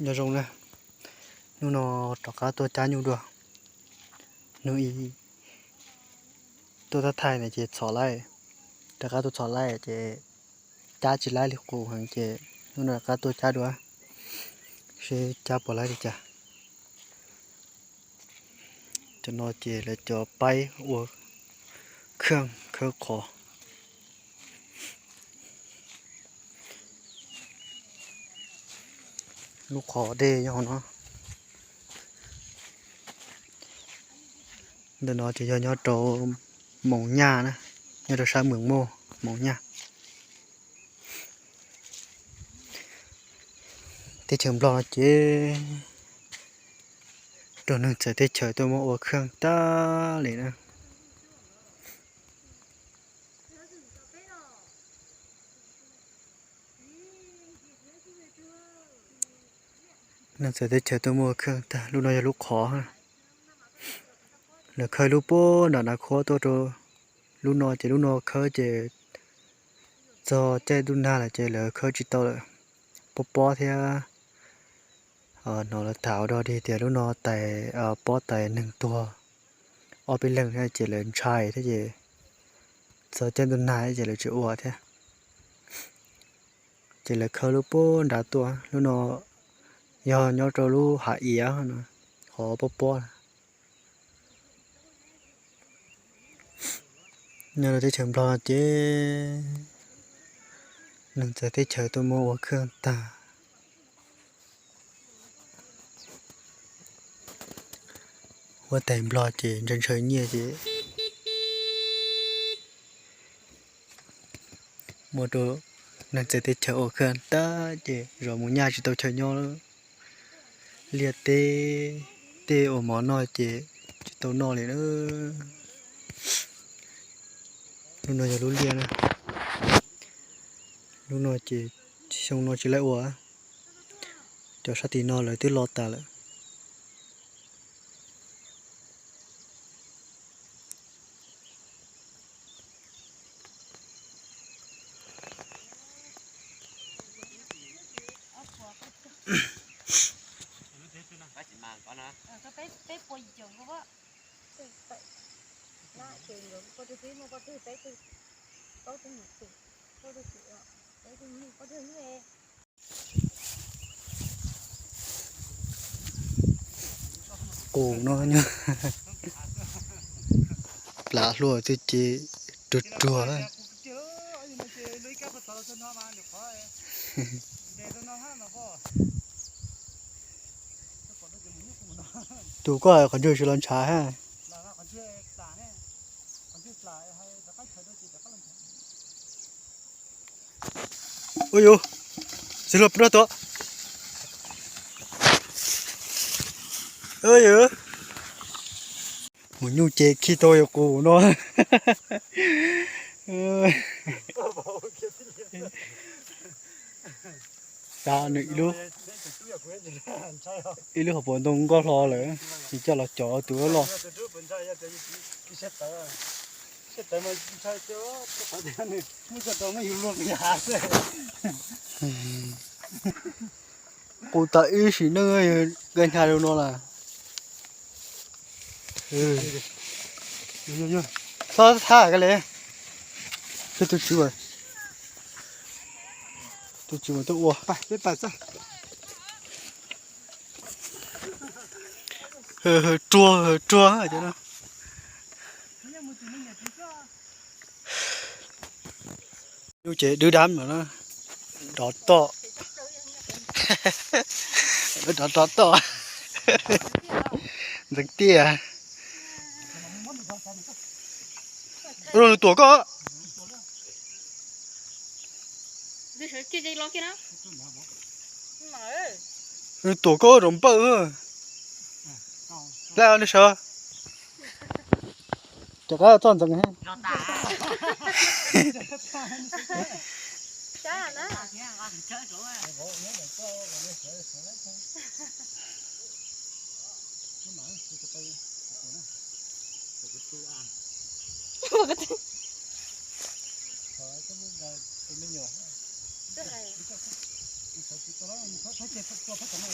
Nyob zoo na, hnub no rov qab tuaj cab nyuj dua. Hnub ib tuaj tab thaij na ces txhom laij, rov qab tuaj txhom laij ces cab tsis laib li qus heev ces hnub no rov qab tuaj cab dua, seb cab puas laib li cas. Cov no ces lawv cov paib ua khaj khawb qhov. Lub qhov dej nyob hauv no. Ntawm no ces yog nyob rau Moos Nyaj na, nyob rau sab Mees Muj, Moos Nyaj. Teb chaws Nplog no ces rau neeg txawv teb chaws tuaj muab ua khaj tag li na. Neeg txawv teb chaws tuaj muab ua khaj tag. Lub no yog lub qhov, lawv khawb lub puag nram Nav Khuab tuaj rau lub no ces lub no khawb ces txog caij ntuj nag lawm ces lawv khawb tsis tau lawm, pob pob thiab. Hnov lawv tham ua dog dig tias lub no tais, pob tais neeg tuag ob peb leeg thiab ces lawv ntshai thiab ces txog caij ntuj nag ces lawv tsis ua thiab. Ces lawv khawb lub puag nrad tuaj, lub no yog nyob rau lub hav iav no, qhov pob pob. Nyob rau teb chaws Nplog no ces neeg txawv teb chaws tuaj muab ua khaj tag. Huab tais Nplog ces ntshaw ntshaw nyiaj ces muab rau neeg txawv teb chaws ua khaj tag ces zov mus nyaj tsis tau chaw nyob lawm. Liaj teb, tej uas mov noj ces tsis tau noj li na. Lub no yog lub liaj na. Lub no ces xyoo no tsis laib ua, cov sab tim no lawv twb lo tas lawm. Qus no nyob plav hluas twb ces ruag ruag. Tus koj qhov ntswg tsis los ntshav ha. Ua yus, txiv hluas pub rau tuaj. Ua yus, mus nyuj ces khi tau yus qus no. Xav nws ib lub, ib lub hauv paus ntoo nkoj hlo lawm, nws coj los cov tus loj loj. Qus tas ib sim neej nkawd hnyav li no lawm. Txhob thab ka le. Tus tswv, tus tswv mas tuaj ua. Ruag ruag cov no. Nyuj ces dwb dab no na. Rov toj. Rov rov toj. Ntxeev tiaj. Ua rau nws tuam koj. Nws tuam koj rau npawj. Lawm nws sawv. Rov qab txoj ntxeev. Tsis tau, thaij kiag tua phab tom no,